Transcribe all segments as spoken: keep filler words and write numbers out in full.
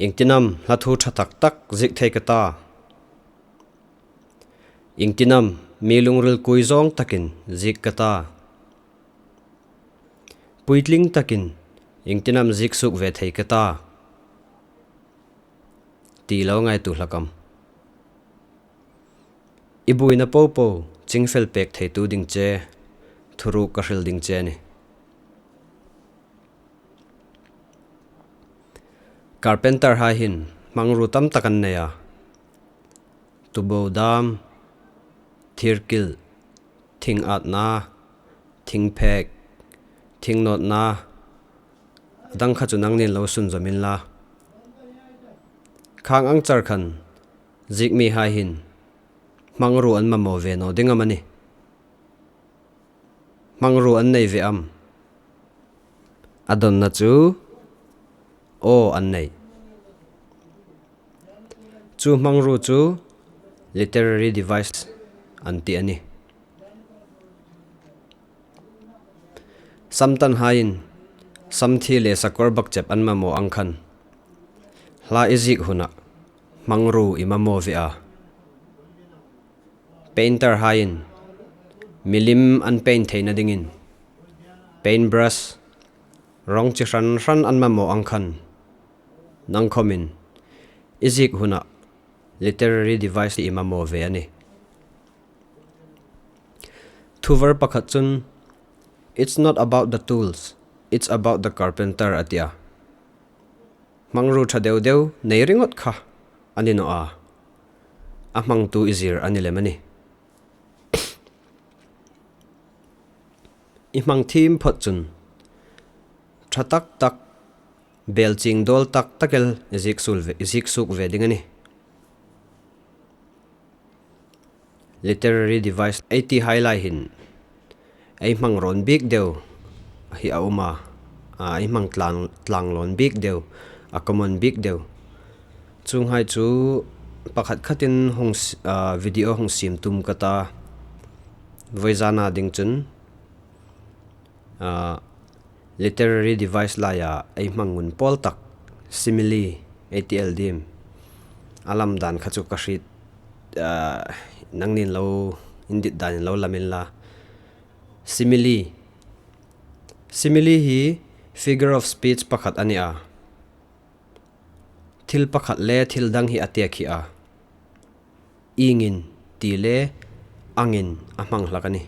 Iengtin am hla thu ṭha tak tak ziek thei ka ta? Iengtin am mi lungril kui zawng takin ziek ka ta? Puitling takin iengtin am ziek suok ve thei ka ta? Ti lo ngaituo hlak am? I buoina popo chingfel pek theitu ding che, thuruk ka hril ding che a nih. Carpenter hai hin hmangruo tam tak an nei a. Tubo dam, thirkil, thing atna, thingphek, thing nawtna, a dang kha chu nangnin lo sunzawm inla. Khang ang char khan ziek mi hai hin hmangruo an mamaw ve naw ding am a nih? Hmangruo an nei ve am? A dawnna chu, aw, an nei. Chu hmangruo chu literary device an ti a nih. Samtan haiin samthi le sakawr bakchep an mamaw ang khan, hla i ziek huna hmangruo i mamaw ve a. Painter haiin milim an paint theina dingin paint brush, rawng chi hran hran an mamaw ang khan, nang khawmin i ziek huna literary device i mamaw ve a nih. Thuvar pakhat chun, "It's not about the tools, it's about the carpenter," a ti a. Hmangruo ṭha deu deu nei ringawt kha a ni naw a, a hmangtu i zir a ni lem a nih. I hmang thiem phot chun ṭha tak tak, bel ching dawl tak tak el i ziek suok ve, i ziek suok ve ding a nih. Literary device ei ti hai lai hin ei hmang rawn bik deu hi a um a, a, ei hmang tlang, tlang lawn bik deu, a common bik deu. Chuonghai chu pakhat khatin hung s-, a, video hung siem tum ka ta. Vawizana ding chun, a, literary device laia ei hmang ngun pawl tak, simile, A T L D M, a lam dan kha chu ka hriet, a, nangnin lo, in dit danin lo lam inla. Simile. Simile hi figure of speech pakhat a ni a. Thil pakhat le thil dang hi a tekhi a. Iengin ti le angin a hmang hlak a nih.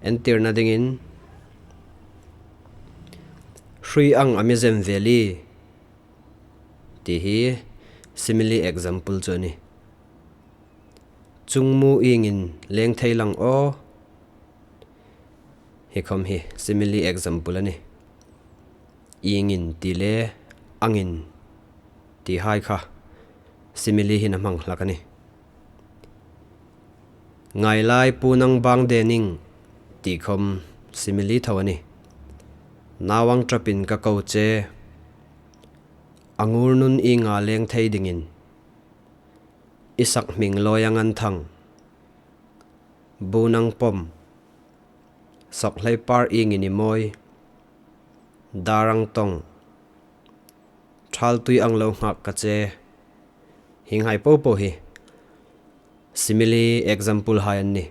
Entirna dingin, "Hrui ang a mi zem ve ie," ti hi simile example chu a nih. "Chungmu iengin leng thei lang aw," hi khawm hi simile example a nih. Iengin ti le angin ti hai kha simile hin a hmang hlak a nih. "Ngai lai pu nang bang de ning," ti khawm simile tho a nih. "Naw ang ṭapin ka ko che, a ngur nun ienga leng thei dingin, i sak hming lawi ang an thang, bu nang pawm, sok hlei par iengin i mawi, dar ang tawng, ṭhal tui ang lo nghak ka che," hienghai popo hi simile example hai an nih.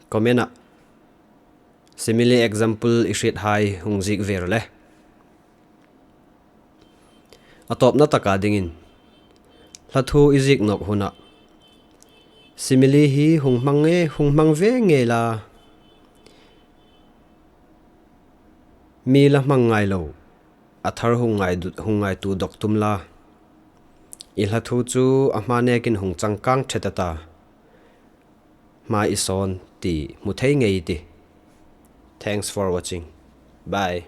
Comment-a simile example i hriet hai hung ziek ve ro le. A tawpna taka dingin, hla thu i ziek nawk huna simile hi hung hmang nge, hung hmang ve ngei la. Mi la hmang ngai lo, a thar hung ngai du-, hung ngaituo dawk tum la. I hla thu chu a hma nekin hung changkang ṭhet a ta, hma i sawn ti hmu thei ngei i tih. Thanks for watching. Bye.